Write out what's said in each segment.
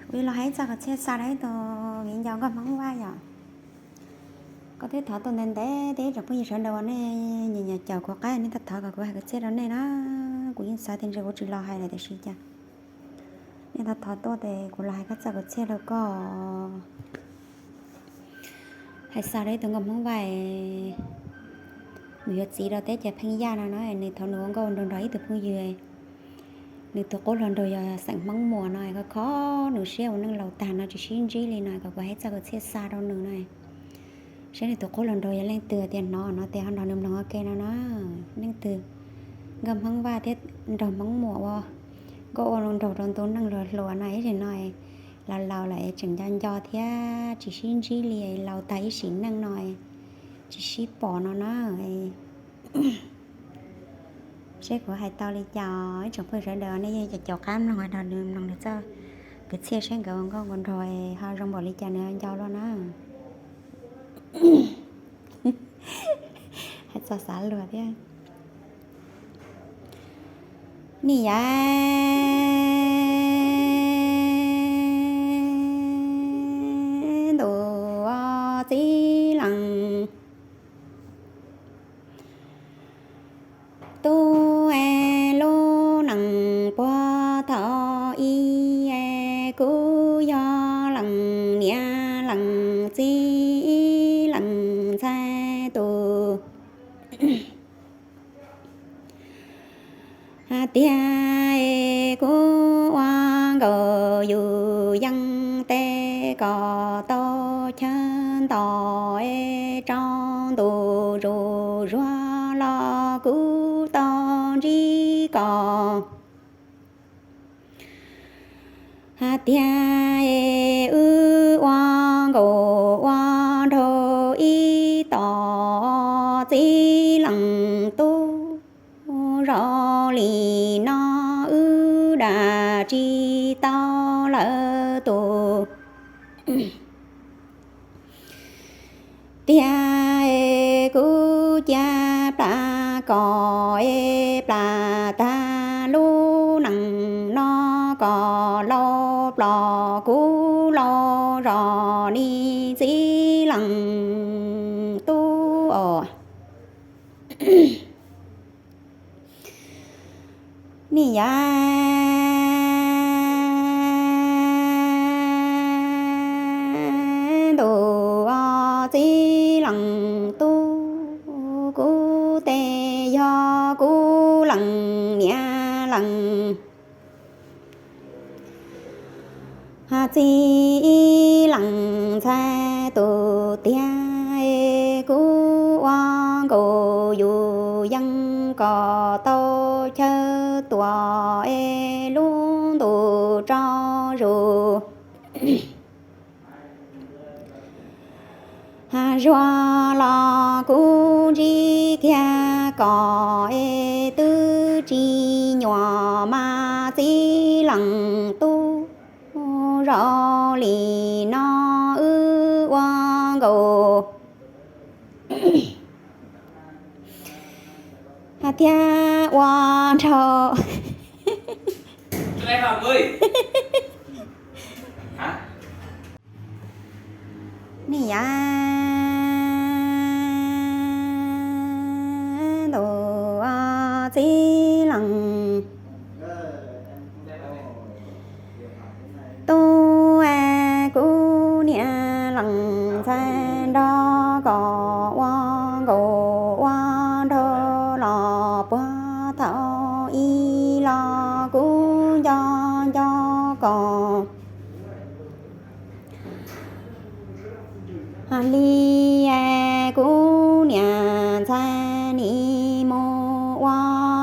Kuv los hais txoj kwv txhiaj xa rau ib tug viv ncaus nkauj Hmoob Vaj yom. Koj twb thov tuaj ntev ntev thiab ib tsoom phooj ywg sawv daws uas nej nyiam nyiam caum kuv qab, nej thov thov kom kuv hais kwv txhiaj rau nej na. Kuv yeej xav tias ntshe kuv tsis los hais lawm tiam sis cas nej thov thov tuaj ces kuv los hais koj txoj kwv txhiaj rau koj. Hais xa rau ib tug nkauj Hmoob Vaj, nws yuav txiv rau teb chaws Pheej Yaj no na, nws thaum nws ua nkauj ua nraug nrog ib tug phooj ywg, nws tus qub hluas nraug yog xeem Hmoob Muas no, kho kho nws siab ua neej laus tag no tsis sib ntsib li no, kom kuv hais txoj kwv txhiaj xa rau nws no. Saib nws tus qub hluas nraug yog leej twg, tias hnov no tias ho nrog nws mloog ua ke no na. Leej twg nkauj Hmoob Vaj thiab nraug Hmoob Muas ua nkauj ua nraug rau ntu neej hluas hluas no ib zaug no, laus laus lawm tseem nco nco thiab tsis sib ntsib li, laus tag ib sim neej no tsis sib pom no na. Seb kuv hais tau li cas, ib tsoom phooj ywg sawv daws nej yeej caum caum qab mloog, nrog nws mloog nws txoj kwv txhiaj seb nkawd ua nkauj ua nraug ho zoo npaum li cas nws nco luaj na. Hais txog xav luag thiab. Nij yav ntuj txiv leej tub, lub neej puag thaum ub, kuv yog leej niam leej txiv leej ntxhais tus. Hais tias kuv ua nkauj yus yeej tes kom tau chaw nto, tsaus ntuj zuj zuag los kuv tau ntsib koj. Hais tias wb ua nkauj ua nraug ib tom txiv leej tub, zoo li no wb dag tsis tau lawv tus. Tiag es kuv cia plam kom es plam tag lub neej no kom laus plos kuv laus zog li txiv leej tub os. Nij yav ntuj txiv leej tub, kuv tes yog kuv leej niam leej txiv leej ntxhais tus tiag, kuv ua nkauj yus yeej kom tau chaw tuaj es lub ntuj tsaus zuj zuag los kuv ntsib kiag koj es twb tsis nyuam mas txiv leej tub, zoo li no wb ua nkauj thiab ua nraug. Nij yav ntuj txiv leej tub, kuv niam leej ntxhais nrog koj ua nkauj ua nraug los puag thaum ub los kuv nco nco koj. Hais li kuv niam ntxhais nim mus ua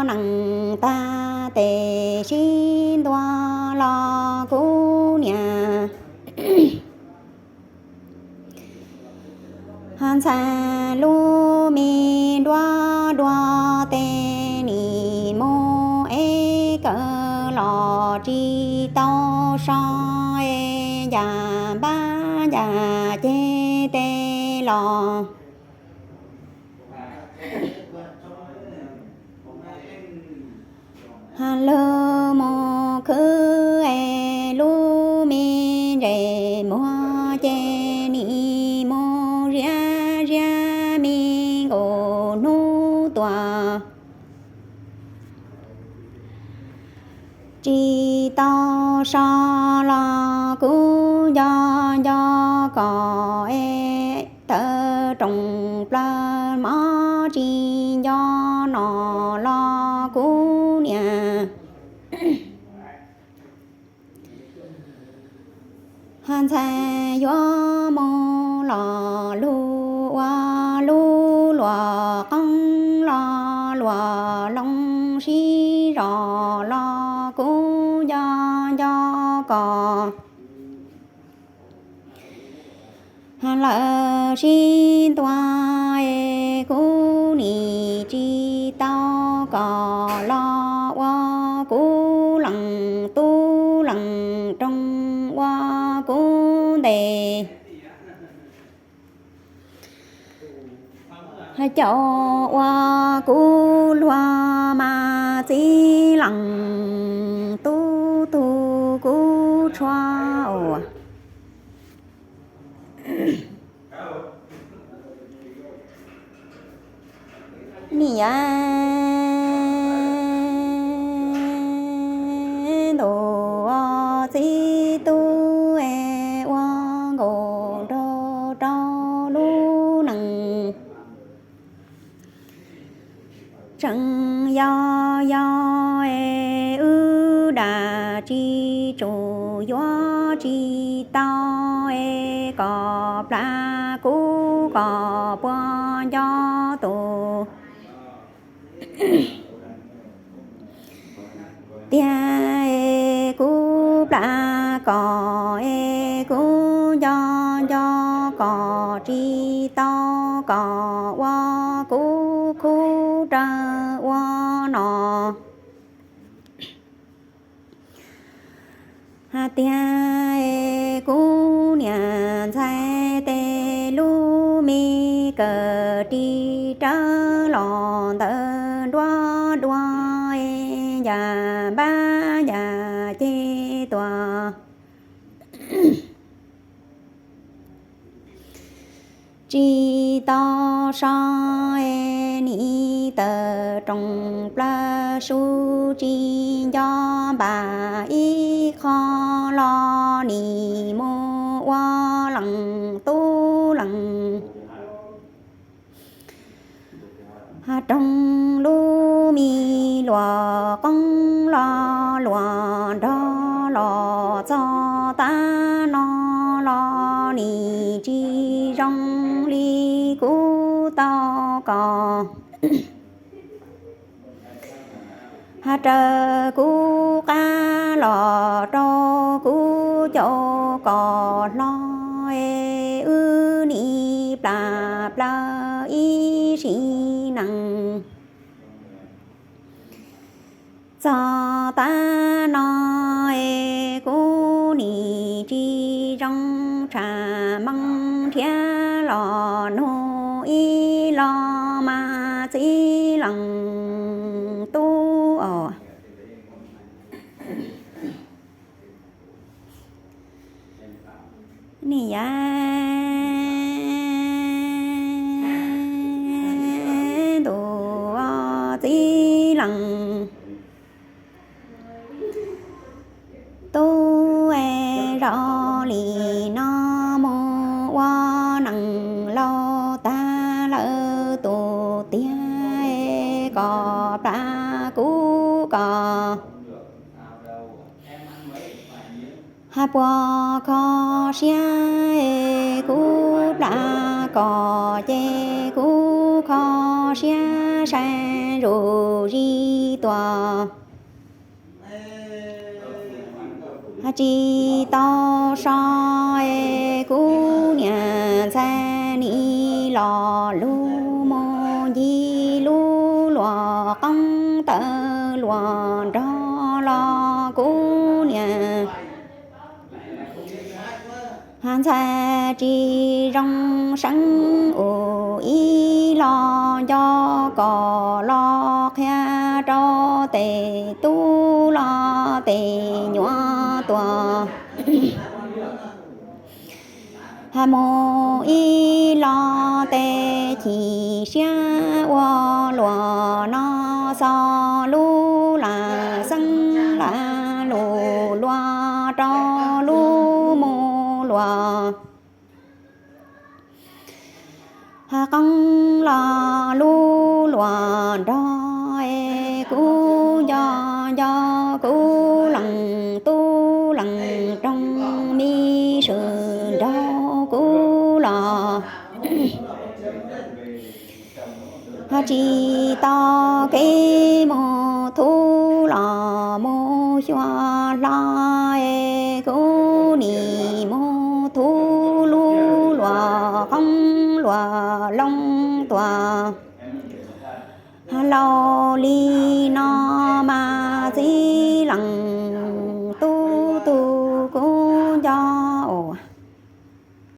neej tag tes sib ntua los kuv niam ntxhais lub me nruab dua tes nim mus es kawg los tsis tau so es ncaj npab ncaj ceg tes los. Lawv mus khwv es lub me tau so los kuv nco nco kom es tawv roos plaws mob tsis nco no los kuv niam. Ntxhais yuav mus los lug ua lub luam qoob los luam loo sib zos los kuv nco nco kom lawv sib ntua es kuv nim tsis tau kom los ua kuv leej tub leej rooj ua kuv ntes. Caum ua kuv luag mas txiv leej tub tug kuv tshuav ua niam ntuj txiv tub es ua nkaus nraug rau lub neej. Tseem yog yog es wb dam tsis tsum yuav tsis tau es kom plam kuv kom puas nco tus tiag es kuv plam kom es kuv nco nco kom tsis tau kom ua kuv khub rawg ua no. Hais tias es kuv niam ntxhais tes lub me kawm ris rawv los ntawm nruab dua es yam npab yam ceg tuaj. Tsis tau so es nim tawm roos plaws su tsis nco npam ib qho los nim mus ua leej tub leej rooj lub me luam qoob los luam nrog los txog tav no los nim tsis zoo li kuv tau kom. Hais raws kuv qab los rau kuv caum kom hlo es wb nim plam plaws ib sim neej. Txog tav no es kuv nim tsis zoo tsham moo nrhiav los nug ib los mas txiv leej tub os. Niam yav ntuj txiv leej tub es zoo li no mus ua neej laus tag lawm tus tiag es kom plam kuv kom hais puas kho siab es kuv plam kom ces kuv kho siab sai zuj zus tuaj. Hais tsis tau so es kuv niam ntxhais nim los lug mus ncig lub luam qoob tawm luam nrog los kuv niam ntxhais tsis zoo seeb ua ib los nco kom los qhia rau tes tub los tes nyuam tuaj. Hais mus ib los tes chim siab ua luam no xo lub lam xeeb lam lus rau lub mus luag qoob los lub luag nrog es kuv nco nco kuv leej tub leej roog me swm nrog kuv los tsis tau kev mus thub los mus xyuas hlo es kuv nim mus thub lub luag qoob luag loo tuaj laus li no mas txiv leej tub tug kuv nco